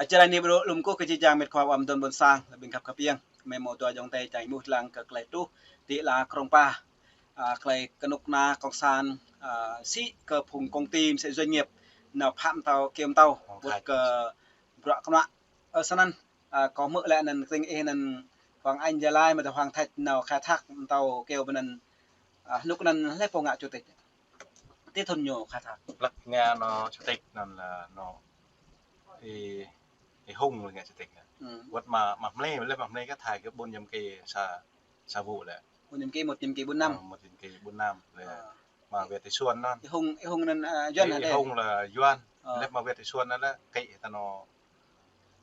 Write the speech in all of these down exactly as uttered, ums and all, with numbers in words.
Čơđai anai ƀu djơ̆ lŏm kơ či čang mĕt khua ƀăm tơm ƀôn sang, lĕ ƀing khăp khăp yang. Mơi mơ̆ dua jŏng tơi čang ƀuh lăng kơ tơlơi truh, ti la krong pa. A, tơlơi kơnuk kơna kông sản, a, sĭ kơ phung công ty, msĕ si doanh nghiệp, nao phă pơtao, kơyâo pơtao, ƀuh kơ bruă kơnuă. Ơ, snăn, a, kâo hmư̆ lĕ anăn tring ih anăn Hoàng Anh Gia Lai, mơ̆ tơ Hoàng Thạch nao khai thác pơtao kơyâo pơ anăn, a, hnŭk anăn hlơi pô ngă chủ tịch. Ti thŭn ñu khai thác. Hlăk ngă anŏ chủ tịch anăn lĕ anŏ ih, ih Hùng lĕ ngă chủ tịch anăn. Wơ̆t mă, mă mlei, lĕ mă mlei kơ thai kơ ƀôn nhiệm kỳ sa, sa vụ lĕ. Ƀôn nhiệm kỳ, một nhiệm kỳ bốn năm. Ơ, một nhiệm kỳ bốn năm lĕ. Mă Việt Thị Xuân anăn. Ih Hùng, ih Hùng anăn, a, Yuan hă? Ih Hùng lĕ Yuan. Lĕ mă Việt Thị Xuân anăn lĕ kĭ ta anŏ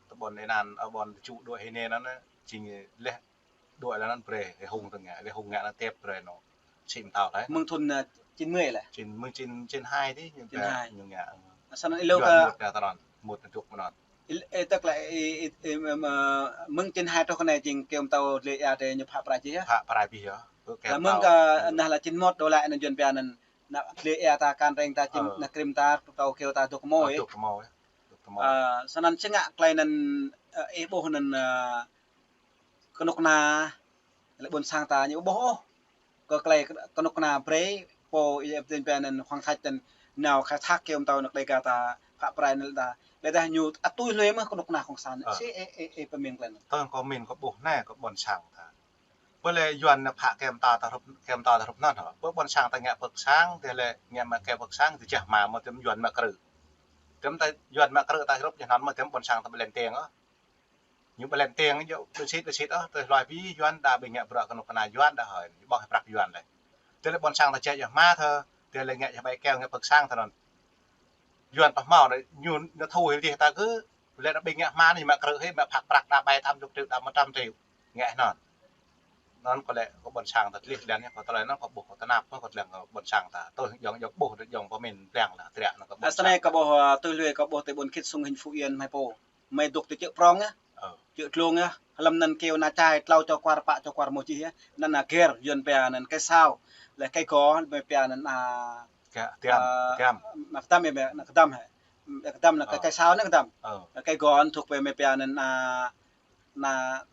tơ ƀôn ih anăn, ơ, ƀôn tơ ču đuaĭ hĭ anei anăn, jing lĕ đuaĭ lĕ anăn brơi, ih Hùng tơ ngă, ih Hùng ngă anăn tep brơi anŏ. Sĭ pơtao lĕ. Mơ̆ng thŭn, a, chín mươi lĕ? Chín, mơ̆ng chín, chín hai tih, ñu ngă. Snăn ih lŏ kơ một ta anăn, một anăn dŏ mơnăn. Ih, ih, tức là ih, ih, ih, mơ̆ng chín hai truh kơ anai jing kơyâo pơtao dlê ia tơ ñu phă prai čih yơh? Phă prai pih yơh. Lĕ mơ̆ng kơ anăn lĕ chín một đổ lại anăn Yuan pia anăn, nao dlê ia ta, kan reng ta, čim, nao krĭm ta, pơtao kơyâo ta dŏ kơ mơi. Dŏ kơ mơi. Dŏ kơ mơi. A, snăn sĭt ngă tơlơi anăn, a, ih ƀuh anăn, a, kơnuk kơna, lĕ ƀôn sang ta ñu ƀuh ôh. Kơ tơlơi kơnuk kơna brơi, pô ih ƀuh anăn Hoàng Thạch anăn nao khai thác kơyâo pơtao anŏ Đêga ta, phă prai anăn ta. Ƀiădah ñu ăt tui lui mơ̆ kơnuk kơna kông sản. Sĭt ih, ih, ih pơmĭn tơlơi anăn. Tơ kâo pơmĭn kâo ƀuh anai kơ ƀôn sang ta. Ƀơi lĕ Yuan nao phă kơyâo pơtao ta hrup, kơyâo pơtao ta hrup anăn hă. Ƀơi ƀôn sang ta ngă pơkă sang, tơlơi ngă mă kơyâo pơkă sang, tơčeh mă mơ̆ tơm Yuan mă krư̆. Tơm ta Yuan mă krư̆ ta hrup ñu anăn mơ̆ tơm ƀôn sang ta ƀu lĕ teng ôh. Ñu ƀu lĕ teng yơh, ƀu sĭt, ƀu sĭt ôh, tơlơi hluai pih Yuan đa ƀing ngă bruă kơnuk kơna Yuan đa hơi, ñu ƀơ̆ng prăk Yuan lĕ. Tơlơi ƀôn sang ta čeh yơh mă thơ, tơlơi ngă yơh ƀai kơyâo ngă pơkă sang thơ anăn. Yuan pơhmâo anai, ñu, ñu thu hĭ dih ta kơ, lĕ anai ƀing ngă mă anai, mă krư̆ hĭ, mă phă prăk đa ƀai tám chục triệu, đa một trăm triệu. Ngă anăn. Anăn kâo lĕ kơ ƀôn sang ta tơlih lĕ anai, kơ tơlơi anăn kơ ƀuh kơ tơnap, kơ tơlơi kơ ƀôn sang ta. Tui jŏng, jŏng ƀuh, jŏng pơmĭn pơblang lĕ, triă anăn kơ ƀôn sang. Snei kâo ƀuh, a, tui lui kâo ƀuh tơ ƀôn khĭt sung hĭn Phú Yên mơi pô. Mơi dŏ tơ čư̆ prong yơh. Ơ. Čư̆ tlông yơh. Hlăm anăn kơyâo nao čai, tlâo čô kuar, pă čô kuar mơ̆ čih yơh. Anăn, a, gơr, Yuan pia anăn kai sao. Lĕ kai gŏ, mơi pia anăn, a, Ka-, tiam, a, tiam. Anăn kơdăm yơh, anăn kơdăm hă. Anăn kơdăm, anăn kai, ơ, kai sao anăn kơdăm. Ơ. Anăn kai gŏ anăn thŭk pơ mơi pia anăn, a, anăn,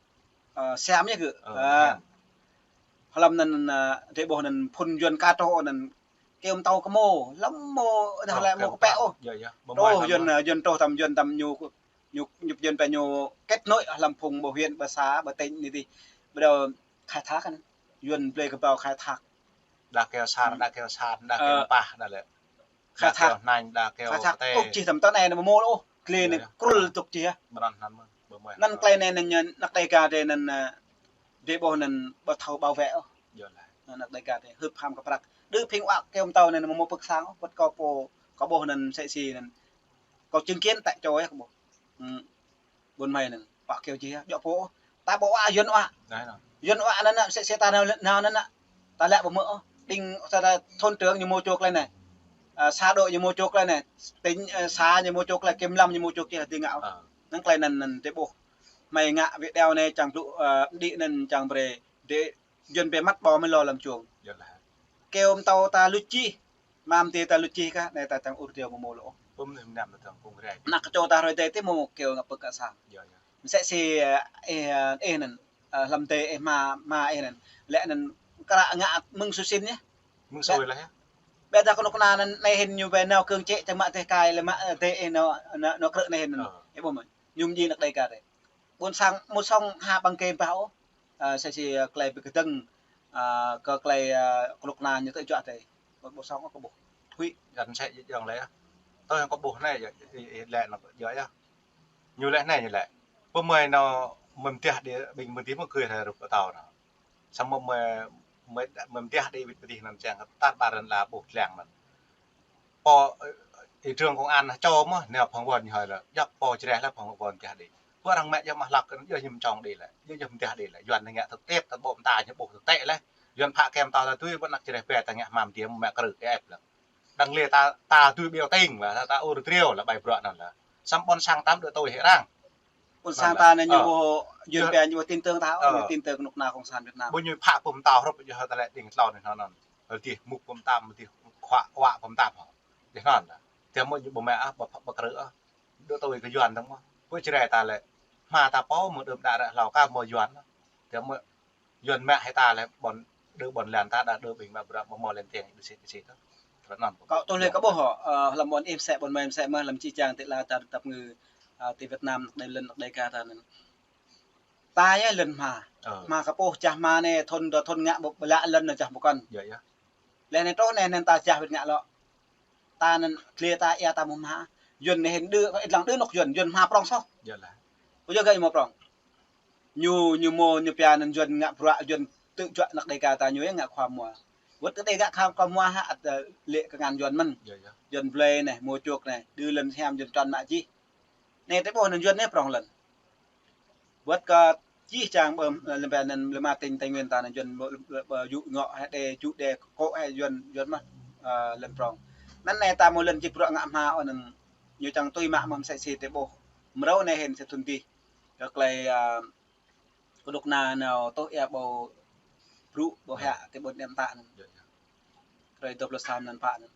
a, siam yơh gơ̆. Ơ, a, siam. Hlăm anăn, a, dê ƀuh anăn phŭn Yuan ka trŏ anăn kơyâo pơtao kơ mơi, hlăm mơi, anăn lĕ mơi kơ pĕ ôh. Yơh, yơh. Trŏ Yuan, a, Yuan trŏ tăm Yuan tăm ñu, ñu, ñu Yuan pia ñu kết nối hlăm phung ƀơi huyện, ƀơi xã, ƀơi tỉnh anai dih. Ƀiădah khai thác anăn. Yuan blơi kơ pơtao khai thác. Đa kơyâo sar, đa kơyâo san, đa kơyâo pah, đa lĕ. Khai thác. Đa kơyâo hnanh, đa kơyâo pơtê. Ơ, čih tăm tơ anai anăn mơ̆ mơ̆ ôh. Tơlơi anăn krŭl tŭk čih. Ƀơi anăn mơ̆, ƀơi mơi. Anăn tơlơi anai anăn ñu, anŏ Đêga tơ anăn, a, dê ƀuh anăn ƀu thâo bảo vệ ôh. Anŏ Đêga tơ, hưp ham kơ prăk. Đơ phing wă kơyâo pơtao anăn mơ̆ mơ̆ pơkă sang ôh, ƀuh kâo pô, kâo ƀuh anăn msĕ si anăn. Kâo chứng kiến tại chỗ yơh kâo ƀuh. Hm. Ƀôn mơi anăn, wă kơyâo čih, djŏ pô. Ta ƀu wă Yuan wă. Yuan wă anăn, anăn, msĕ si ta nao, nao anăn. Ta lĕ ƀu hmư̆ ôh. Đing, ta, ta, thôn trưởng ñu mơ̆ čô tơlơi anai. A, xã đội ñu mơ̆ čô tơlơi anai. Tỉnh, a, xã ñu mơ̆ čô tơlơi, kiểm lâm ñu mơ̆ čô tơlơi, đing ngă ôh. Ơ. Anăn tơlơi anăn, anăn dê ƀuh. Mơi ngă video anai čang blŭ, a, đĭ anăn čang brơi. Dê Yuan pia măt ƀâo mơi lŏ lăm čông. Kơyâo pơtao ta luč čih. Mă mơ̆ tơ ta luč čih kah, anai ta čang ur tơlơi mơ̆ mơ̆ lŏ. Pơm anai mơnam ta čang kông rai. Anăn kơčô ta hrơi tơ tơ mơ̆ kơyâo ngă pơkă sang. Yơh, yơh. Msĕ si, ơ, ơ, anăn, ơ, hlăm tơ, ơ, mă, mă, ơ, anăn. Lĕ anăn kră ngă mơ̆ng su sĭn yơh. Mơ̆ng sui lĕ yơh. Ƀiădah kơnuk kơna anăn anai hĭn ñu ƀai nao kơ̆ng čĕ čang mă tơ kai lĕ mă, ơ, tơ, ơ, nao, nao, nao krư̆ anai hĭn. Ơ. Ơ, ƀuh mơi. Ñu mơ̆ jing anŏ Đêga tơ. Ƀôn sang mơ̆ sŏng ha ƀăng kơm pah ôh. A, msĕ si, a, tơlơi bi kơdơ̆ng, a, kơ tơlơi, a, kơnuk kơna ñu tơ juă tơ. Ƀu, ƀu sŏng ôh kơ ƀuh. Huĭ. Anăn msĕ jŏng lĕ. Tơ yang kơ ƀuh anai, yơh, ih, ih, lĕ anăn yơh, yơh. Ñu lĕ anai ñu lĕ. Pơmơi anŏ mơ̆ mơtiah đĭ, ƀing mơ̆ mơtiah mơ̆ kơ hrơi rup pơtao anŏ. Samơ̆ mơi, mơi, mơi mơtiah đĭ wĭt pơtih anăn čang tar ƀar anăn lĕ ƀuh tlang anăn. Pô, ơ, ih trưởng công an čô mơ̆, nao phỏng vấn ñu hơi lĕ, djŏp pô čreh lĕ phỏng vấn mơtiah đĭ. Pô arăng mă djŏp mă hlăk, djŏp hiam čong đĭ lĕ, djŏp, djŏp mơtiah đĭ lĕ. Yuan ngă thực tế ta ƀô̆ mơta ñu ƀuh thực tế lĕ. Yuan phă kơyâo pơtao ta tui, ƀu anăk čreh pĕ ta ngă hmam tiam mă krư̆ ĕp lĕ. Đăng lĕ ta, ta tui ƀiao ting lĕ, ta, ta ur triu lĕ ƀai bruă anăn lĕ. Samơ̆ ƀôn sang ta ƀu dưi tui hĭ arăng. Ƀôn sang ta anai ñu ƀu, Yuan pia ñu ƀu tin tưởng ta, ơ, ñu tin tưởng kơnuk kơna kông sản Việt Nam. Ƀu ñu phă pơm tao hrup yơh ta lĕ đing tlâo anai anăn. Hơdih mŭk pơm tam, hơdih khuă wă pơm tam hŏ. Dih anăn. Tơ mơ̆ ñu ƀu mă ah, ƀu phă, ƀu krư̆ ah. Dŏ tui kơ Yuan dơ̆ng mơ̆. Pơ Jrai ta lĕ, hmua ta pô mơ̆ đưm đă ră hlâo kơ mơ̆ Yuan. Tơ mơ̆ Yuan mă hĭ ta lĕ ƀôn đơ ƀôn lan ta đa đơ ƀing mă bruă mơ̆ mơ̆ lĕ tiang ƀu sĭt ƀu sĭt tơ. Tơ anŭn. Kâo tui lĕ kơ ƀuh hŏ, ơ, hlăm ƀôn ih mơsĕ ƀôn mơi mơsĕ mơ̆ hlăm či čang tơ la ta tăp ngư, ơ, tơ Việt Nam đe lŏn đe ka ta anŭn. Ta yơh lŏn hmua. Ơ. Hmua kơ ƀuh čah hmua anai thun dua thun ngă ƀu ƀlă lŏn anai čah ƀu kăn. Yơh, yơh. Lĕ anai truh anai anŭn ta čah wĭt ngă lŏ. Ta anŭn tơlơi ta ia ta mơ̆ hmua. Yuan anai hĭn đơ, ih lăng đơ anŏ Yuan, Yuan hmua prŏng soh. Yơh lah. Kơ yua gơ̆ ñu mơ̆ prŏng. Ñu, ñu mơ̆ ñu pia anŭn Yuan ngă bruă Yuan tŭ juă anăk Đêga ta ñu yơh ngă khua mua. Wơ̆t kơ Đêga khua, khua mua hă ăt, ơ, lĕ kơ ngăn Yuan mơ̆n. Yơh, yơh. Yuan blơi anai, mua chuộc anai, đơ lŏn hiam Yuan trăn mă čih. Anai tơ ƀuh anŭn Yuan anai prŏng lŏn. Wơ̆t kơ čih čang ƀơm, ơ, lăm ƀai anŭn lăm tỉnh Tây Nguyên ta anŭn Yuan mơ̆, ơ, ơ, yŭ ngŏ hă đe, yŭ đe kô̆ hă Yuan, Yuan mơ̆, ơ, lŏn prŏng. Anŭn anai ta mơ̆ lŏn či bruă ngă hmua anŭn ñu čang tui mă mơ̆ mơsĕ si tơ ƀuh. Mrâo anai hĭn sa thun dih. Kơ tơlơi, ơ, kơnuk kơna nao tuh ia ƀâo brŭ ƀâo hă tơ ƀôn Niam Tă anŭn. Yơh, yơh. Hrơi dua pluh sa anŭn pă anŭn.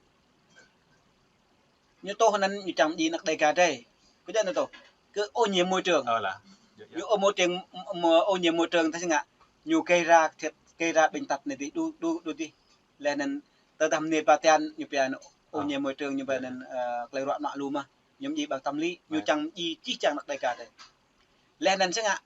Ñu tuh anŭn ñu čang djai anăk Đêga drơi. Kơ jăn anŭn tuh. Kơ ô nhiễm môi trường. Ơ lah. Yơh, yơh. Ñu ô môi trường, m-, m-, ô nhiễm môi trường ta si ngă. Ñu gây ra thiệt, gây ra bệnh tật anai dih, đu, đu, đu dih. Lĕ anŭn tơdah mơnit ba tian ñu pia anŭn ô nhiễm môi trường ñu pia anŭn, ơ, tơlơi ruă mă lu mơ̆. Ñu djai ƀăng tâm lý, ñu čang djai čih čang anăk Đêga drơi. Lĕ anŭn si ngă.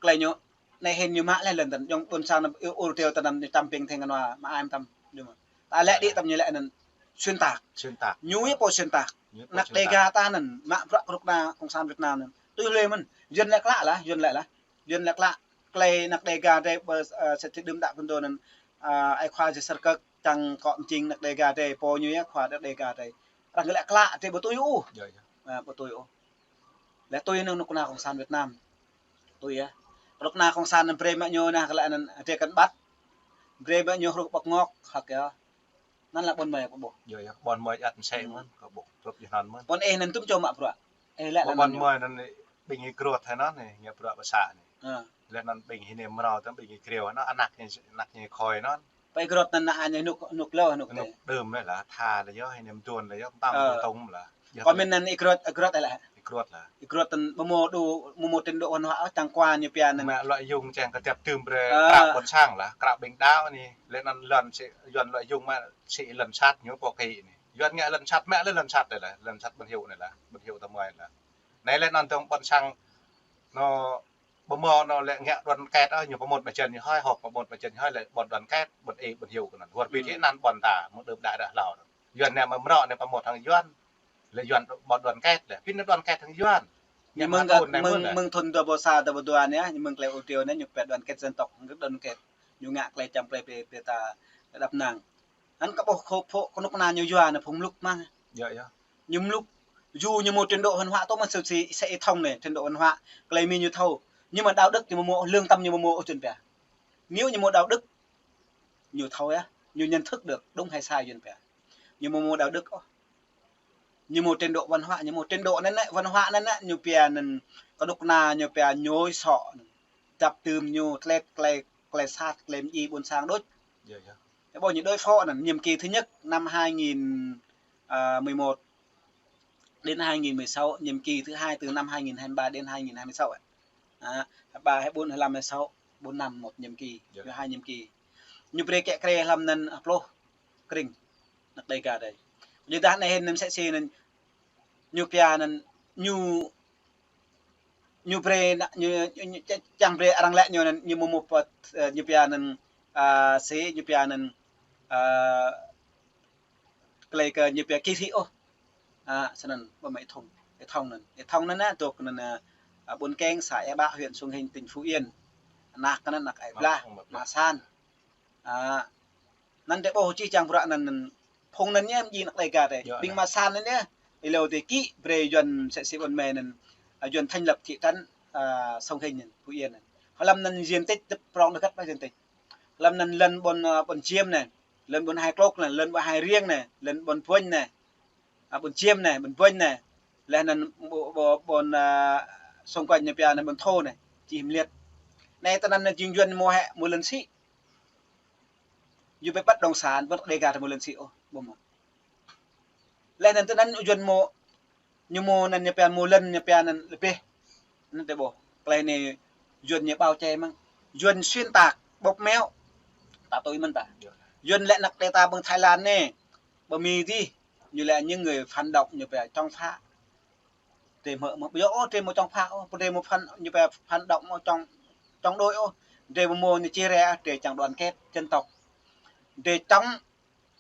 Tơlơi ñu, anai hĭn ñu mă lĕ lŏn tơnăn, yŏng ƀôn sang anŭn, ur tiu tơnăn ñu čăm ping theng kơnua, mă ai mơtam, ñu mă. Ta lĕ đĭ tăm ñu lĕ anŭn xuyên tạc. Xuyên tạc. Ñu yơh pô xuyên tạc. Ñu pô xuyên tạc. Anăk Đêga ta anŭn, mă bruă kơnuk kơna Cộng sản Việt Nam anŭn. Tui hlơi mơ̆n, Yuan lĕ klă lah, Yuan lĕ lah. Yuan lĕ klă, tơlơi anăk Đêga drơi, ƀơ, ơ, sĕt ti đưm đă phun đô anŭn, ơ, ai khua Jrai Sơr Kơk, čang kŏ mơčing anăk Đêga drơi, pô ñu yơh khua anăk Đêga drơi. Arăng lĕ klă drơi ƀu tui ôh. Yơh, yơh. Ơ, ƀu tui ôh. Lĕ tui anŭn kơnuk kơna Cộng sản Việt Nam. Tui yơh. Kơnuk kơna Cộng sản anŭn brơi mă ñu anai kơ lĕ anŭn drơi kăn ƀăt. Brơi mă ñu hruh ƀơ̆k ngŏk, hă kơ. Anŭn lĕ ƀôn mơi kơ ƀuh. Yơh, yơh, ƀôn mơi ăt mơsĕ mơ̆n, kơ ƀuh, hrup yơh anŭn mơ̆n. Ƀôn ih anŭn tum čô mă bruă. Ih lĕ anŭn ƀôn mơi anŭn ƀing ih grot hă anŭn, ngă bruă pơsă anai. Ơ. Lĕ anŭn ƀing ih anai mrâo tơm ƀing ih kriu anŭn, anăk ñu, anăk ñu khôi anŭn. Pơ ih grot anŭn anai ñu hnŭk, hnŭk lơ, hnŭk tê. Hnŭk đưm lĕ lah, tha lĕ yơh, ih anai mơduôn lĕ yơh, mơtam mơduôn tông lah. Yơh. Kơ mĭn anŭn ih grot, ih grot lĕ lah. Ih grot lah. Ih grot anŭn ƀu mơ̆ đu, ƀu mơ̆ trình độ văn hóa, čang kua ñu pia anŭn. Mă lợi dụng čang kơ tiap tơm brơi, ơ, krao ƀôn sang lah, krao ƀing đaŏ anai, lĕ anŭn lŏn si, Yuan lợi dụng mă si lŏn sat ñu pô kơ anai. Yuan ngă lŏn sat, mă lĕ lŏn sat anai lah, lŏn sat ƀôn hyu anai lah, ƀôn hyu tơmơi lah. Anai lĕ anŭn tơng ƀôn sang, anŭn ƀu mơ̆ anŭn lĕ ngă đoàn kết ôh, ñu pơmŭt ƀơi jăn ñu hơi, hŏk pơmŭt ƀơi jăn ñu hơi lĕ ƀôn đoàn kết, ƀôn ih, ƀôn hyu kơ anŭn. Wơr bĭt hĭ anŭn ƀôn ta, mơ̆ đưm đă ră hlâo anŭn. Yuan anai mă mrâo anai pơmŭt hăng Yuan, lĕ Yuan ƀôn đoàn kết lĕ. Pin anŭn đoàn kết hăng Yuan. Ñu mơ̆ng, mơ̆ng thun dua ƀâo sa, dua ƀâo dua anai, ñu mơ̆ng tơlơi ur tiu anai, ñu pĕ đoàn kết dân tộc, ngă đoàn kết. Ñu ngă tơlơi čăm tơlơi pĕ, pĕ ta đăp năng. Anŭn kơ ƀuh khô phô kơnuk kơna ñu yua anai phung mluk mơ̆n. Yơh, yơh. Ñu mluk, yua ñu mơ̆ trình độ văn hóa tơ mơ̆ sơ si, sĕ ih thông anai, trình độ văn hóa, tơlơi mĭn ñu thâo. Ñu mơ̆ đạo đức ñu mơ̆ mơ̆, lương tâm ñu mơ̆ mơ̆ ôh Yuan pia. Nếu ñu mơ̆ đạo đức, ñu thâo yơh, ñu nhận thức được đúng hay sai Yuan pia. Ñu mơ̆ mơ̆ đạo đức ôh. Ñu mơ̆ trình độ văn hóa, ñu mơ̆ trình độ anŭn anai, văn hóa anŭn anai, ñu pia anŭn, kơnuk kơna ñu pia ñôi sŏ anŭn. Dăp tơm ñu tlet tlet tlet sat tlet mơdjai ƀôn sang đôč. Yơh, yơh. Tơ ƀuh ñu đối phó anŭn, nhiệm kỳ thứ nhất năm hai nghìn mười một đến hai nghìn mười sáu, nhiệm kỳ thứ hai từ năm hai nghìn hai mươi ba đến hai nghìn hai mươi sáu. Ơ, hai ba, hai bốn, hai lăm, hai sáu, bốn năm một nhiệm kỳ, yơh, hai nhiệm kỳ. Ñu brơi kĕ krê hlăm anŭn pluh krĭng. Anăk Đêga drơi. Ñu dah anai hĭn anŭn mơsĕ si anŭn ñu pia anŭn ñu, ñu brơi anŭn, ñu, ñu, ñu č-, čang brơi arăng lĕ ñu anŭn, ñu mơ̆ mơ̆ pơt, ơ, ñu pia anŭn, ơ, si, ñu pia anŭn, ơ, tơlơi kơ ñu pia kỳ thị ôh. Ơ, snăn ƀu mă ih thông. Ih thông anŭn. Ih thông anŭn anai, dŏ anŭn, ơ, ƀôn Keng, xã Ea Bă, huyện Sông Hinh, tỉnh Phú Yên. Anăk anŭn anăk ai blah, mă san. Ơ, anŭn tơ ƀuh čih čang bruă anŭn, anŭn phung anŭn ñu mơdjai anăk Đêga drơi. Yơh, ƀing anŭn. Mă san anŭn ñu, ih lâo tơ kĭ brơi Yuan sĕ si ƀôn mơi anŭn, ơ, Yuan thành lập thị trấn, ơ, Sông Hinh anŭn, Phú Yên anŭn. Hlăm anŭn diện tích tơp prŏng đơkăt ƀă diện tích. Hlăm anŭn lŏn ƀôn, ơ, ƀôn Čiêm anai, lŏn ƀôn Hai Klôk anai, lŏn ƀôn Hai Riêng anai, lŏn ƀôn Puñ anai, ơ, ƀôn Čiêm anai, ƀôn Puñ anai. Lĕ anŭn ƀô-, ƀô-, ƀôn, ơ, xung quanh ñu pia anŭn ƀôn Thô anai, čih mơliet. Anai tơ anŭn anŭn jing Yuan mơ̆ hĕ, mơ̆ lŏn sĭ. Yua pĕ bất động sản, bất Đêga tơ mơ̆ lŏn sĭ ôh, ƀu mơ̆. Lĕ anŭn tơ anŭn Yuan mơ̆ Ñu mơ̆ anŭn ñu pia mơ̆ lŏn ñu pia anŭn lĕ bĕ. Anŭn tơ ƀuh. Tơlơi anai Yuan ñu bao che mơ̆n. Yuan xuyên tạc, bóp méo. Ta tui mơ̆n ta. Yuan lĕ anăk đe ta ƀơi Thái Lan anai. Ƀơi Mi dih. Ñu lĕ những người phản động ñu pia chống phá. Drei mơ̆, mơ̆, ƀu djơ̆ ôh, drei mơ̆ chống phá ôh, drei mơ̆ phản, ñu pia phản động mơ̆ chống, chống đối ôh. Drei mơ̆ mơ̆ ñu chia rẽ, drei chống đoàn kết dân tộc. Drei chống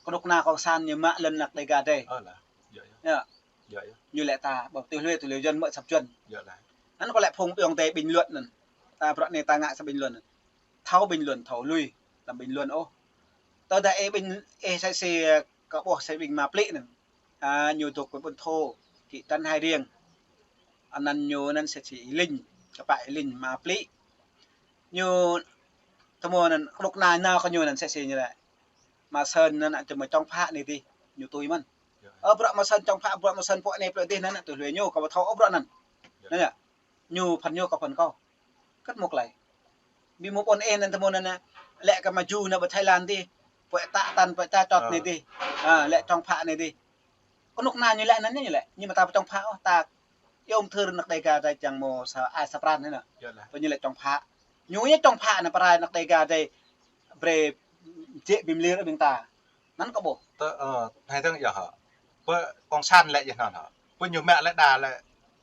kơnuk kơna cộng sản ñu mă lŏn anăk Đêga drei. Ơ lah, yơh, yơh. Yơh. Yơh, yơh. Ñu lĕ ta, ƀơi tui hluê, tui hluê Yuan mơ̆ săp Yuan. Yơh lah. Anŭn kơ lĕ phung ƀiŏng tơ bình luận anŭn. Ta bruă anai ta ngă sa bình luận anŭn. Thâo bình luận, thâo lui, lăm bình luận ôh. Tơdah ih bình, ih sa si kơ ƀuh sa ƀing ma plĭ anŭn. A, ñu dŏ kơ ƀôn thô, kĭ trăn Hai Riêng. Anăn ñu anăn sa si Y Linh, kơ pă Y Linh ma plĭ. Ñu tơmơ̆ anăn kơnuk kơna nao kơ ñu anăn sa si ñu lĕ. Ma Sơn anăn čơmơ̆ chống phá anai dih, ñu tui mơ̆n. Ơ, bruă Ma Sơn chống phá, bruă Ma Sơn pŏk anai pŏk dih anăn, tui hluê ñu, kâo ƀu thâo ôh bruă anăn. Anŭn yơh. Ñu phăn ñu kâo phăn kâo. Kơ̆t mơ̆ tơlơi. Ƀing mơ̆ ƀôn ih anŭn tơmơ̆ anŭn, lĕ kơ mă jŭ anŭn ƀơi Thái Lan dih. Pơ̆k ta tăn, pơ̆k ta čŏt anai dih. A, lĕ chống phá anai dih. Kơnuk kơna ñu lĕ anŭn ñu lĕ. Ñu mơ̆ ta ƀu chống phá ôh, ta yôm thưr anăk Đêga ta čang mơ̆ sa ai sa pran anŭn. Yơh lah. Pơ ñu lĕ chống phá. Ñu ñu chống phá anŭn pơrai anăk Đêga ta brơi jĕ ƀing mlir ƀing ta. Anŭn kơ ƀuh. Tơ, ơ, hai tơ̆ng yơh hă. Pơ cộng sản lĕ yơh anŭn hă. Pơ ñu mă lĕ đa lĕ.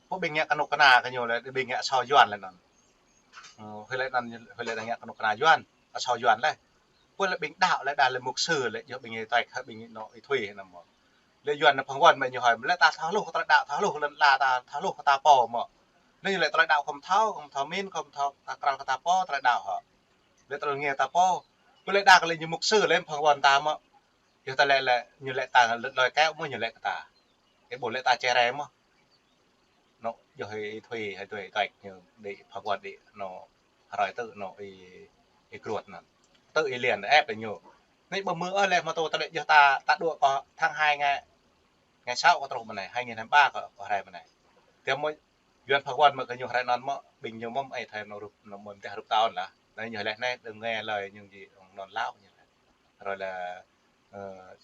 Pơ ƀing ngă kơnuk kơna kơ ñu lĕ, ƀing ngă asâo Yuan lĕ anŭn. Ơ, hơi lĕ anŭn, hơi lĕ ngă kơnuk kơna Yuan, asâo Yuan lĕ. Pơ lĕ ƀing đaŏ lĕ đa lĕ mục sư lĕ, yơh ƀing ih taih, ƀing ih nŏ ih thui anŭn mơ̆. Lĕ Yuan anŭn phang wăn mă ñu hơi, lĕ ta thâo hluh tơlơi đaŏ, thâo hluh lŏn ala ta, thâo hluh kơ ta pô mơ̆. Anŭn lĕ tơlơi đaŏ khŏm thâo, khŏm thâo min, khŏm thâo ta krăn kơ ta pô, tơlơi đaŏ hă. Lĕ tơlơi ngă ta pô. Pơ lĕ đa kơ lĕ ñu mục sư lĕ phang wăn ta mơ̆. Yơh ta lĕ lĕ, ñu lĕ ta lĕ lơi keo mơ̆ ñu lĕ kơ ta. Ih ƀuh lĕ ta čơrê mơ̆. Nŏ, yơh ih thui, ih thui, ih taih ñu đĭ phang wăn đĭ, nŏ, hrơi tơ, nŏ, ih, ih kruăt anŭn. Tơ ih lian, ĕp đĭ ñu. Anai ƀu mơ̆ ôh lĕ mơ̆ tơ, ta lĕ yơh ta, ta đuaĭ kơ tháng hai ngày, ngày sáu kơ truh mơ̆ng anai, hai nghìn hai mươi ba kơ, kơ hrơi mơ̆ng anai. Tơdah mơ̆ Yuan phang wăn mă kơ ñu hrơi anŭn mơ̆, ƀing ñu mơ̆, ih thâo nŏ rup, nŏ mơ̆ mơ̆ tah rup taon lah. Anai ñu lĕ anai, đừng nghe lời những gì ông nói láo ñu lĕ. Rồi là, ờ,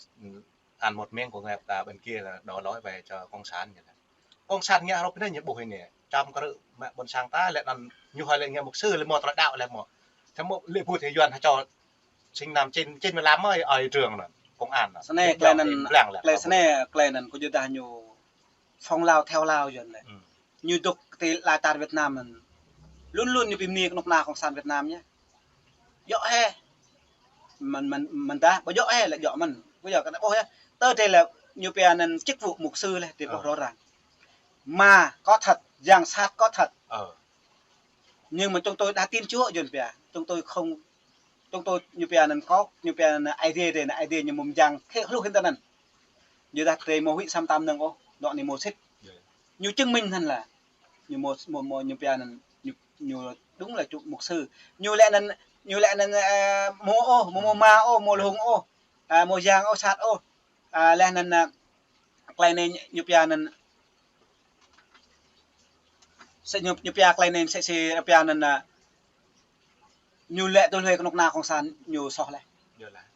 ăn một miếng của người ta bên kia là đổ lỗi về cho cộng sản như thế. Cộng sản ngă hrup anai ñu ƀuh anai. Čăm kơ rơ̆ mă ƀôn sang ta lĕ anŭn ñu hơi lĕ ngă mục sư lĕ mơ̆ tơlơi đaŏ lĕ mơ̆. Tơmơ̆ lĕ ƀuh thì Yuan hă čô sinh năm chín, chín mươi lăm mơ̆ ở trường anŭn, công an anŭn. Snei tơlơi anŭn, tơlơi snei, tơlơi anŭn kơ yua dah ñu phong Lao theo Lao Yuan lĕ. Ñu dŏ ti ala čar Việt Nam anŭn. Luôn luôn ñu pi mni kơnuk kơna cộng sản Việt Nam ñu. Djơ̆ hĕ. Mơ̆n, mơ̆n, mơ̆n ta, ƀu djơ̆ hĕ lĕ djơ̆ mơ̆n. Ƀu djơ̆ kơ ta ƀuh yơh. Tơ drei lĕ ñu pia anŭn chức vụ mục sư lĕ, drei ƀuh rõ ràng. Mà có thật, giám sát có thật. Nhưng mà chúng tôi đã tin Chúa, Yuan pia. Chúng tôi không, chúng tôi, ñu pia anŭn kŏ, ñu pia anŭn Aê Diê drei, anŭn Aê Diê ñu mơ̆ mơyang khĕ hluh hĭn tơ anŭn. Yua dah drei mơ̆ huĭ săm tam nơ̆ng ôh, dŏ anai mơ̆ sĭt. Ñu chứng minh hăn lah. Ñu mơ̆, mơ̆, mơ̆, ñu pia anŭn, ñu, ñu đúng là chủ mục sư. Ñu lĕ anŭn, ñu lĕ anŭn, ơ, mơ̆ ôh, mơ̆, mơ̆ ma ôh, mơ̆ lông ôh, ơ, mơ̆ yang ôh, sat ôh. Ơ, lĕ anŭn, ơ, tơlơi anai ñu pia anŭn, sa ñu, ñu pia tơlơi anai, sa si pia anŭn, ơ, ñu lĕ tui hluê kơnuk kơna cộng sản ñu soh lĕ.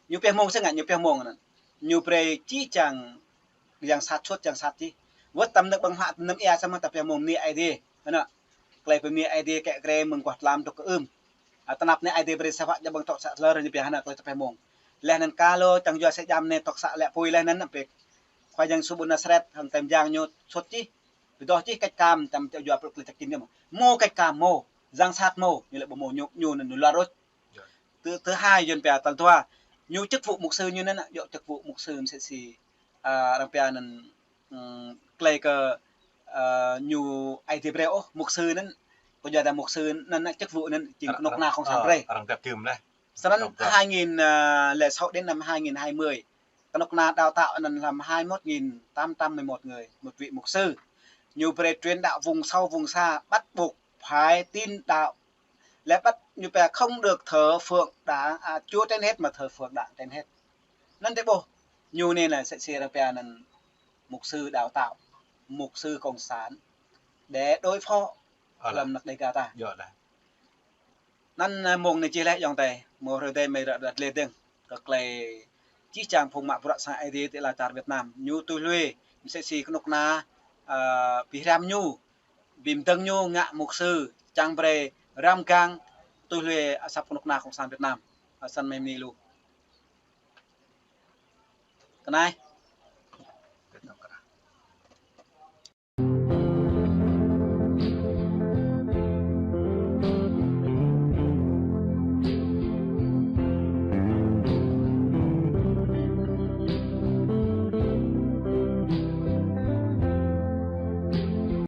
Ñu pia mơ̆ng sĭt ngă, ñu pia mơ̆ng anŭn. Ñu brơi čih čang yang sat sut, yang sat čih. Wơ̆t tăm nơ̆k ƀơ̆ng hă, tăm nơ̆k ia samơ̆ ta pia mơ̆ng bơni Aê Diê. Anŭn. Tơlơi bơni Aê Diê kĕ krê mơ̆ng guah tlam dŏ kơ ưm. A, tơnap anai Aê Diê brơi sa wă jă ƀơ̆ng tŏk sa lơr ñu pia anŭn tơlơi ta pia mơ̆ng. Leh anŭn kơ lơ čang yua sa jam anai tŏk sa lĕ apui leh anŭn pĕk Khua Yang Yêsu ƀơi Nasaret hăng tem jang ñu sut čih. Pơdŏh čih kĕč kam, tăm čă yua pơluk tơlơi čăk čin ñu mơ̆. Mơ̆ kĕč kam mơ̆, yang sat mơ̆, ñu lĕ ƀu mơ̆ ñu, ñu anŭn ñu la rôč. Thứ, thứ hai, Yuan pia tal dua. Ñu chức vụ mục sư ñu anŭn, yua chức vụ mục sư mơ̆ sa si, a, arăng pia anŭn, ưm, tơlơi kơ, a, ñu Aê Diê brơi ôh, mục sư anŭn, kơ yua dah mục sư anŭn, anŭn chức vụ anŭn, jing kơnuk kơna cộng sản brơi. Arăng dăp jưm leh. Snăn hai nghìn, a, lẻ sáu đến năm hai nghìn hai mươi, kơnuk kơna đào tạo anŭn lăm hai mươi mốt nghìn tám trăm mười một người, một vị mục sư. Ñu brơi truyền đạo vùng sâu vùng xa, bắt buộc phải tín đạo. Lĕ bắt ñu pia không được thờ phượng đảng, à, Chúa trên hết mà thờ phượng đảng trên hết. Anŭn drei ƀuh. Ñu anai lĕ sa si arăng pia anŭn mục sư đào tạo, mục sư cộng sản để đối phó lăm anăk Đêga ta. Anŭn, ơ, mơ̆ng anai čih leh ayŏng adơi, mơ̆ hrơi adơi mơi ră ră lĕ dơ̆ng. Kơ tơlơi čih čang phung mă bruă sang Aê Diê ti ala čar Việt Nam. Ñu tui hluê, mơ̆ sa si kơnuk kơna, ơ, ƀu hrăm ñu, ƀu mơdơ̆ng ñu ngă mục sư, čang brơi răm gang tui lui asăp kơnuk kơna Cộng sản Việt Nam. Ơ, săn mơ̆ng anai lu. Kơ anai,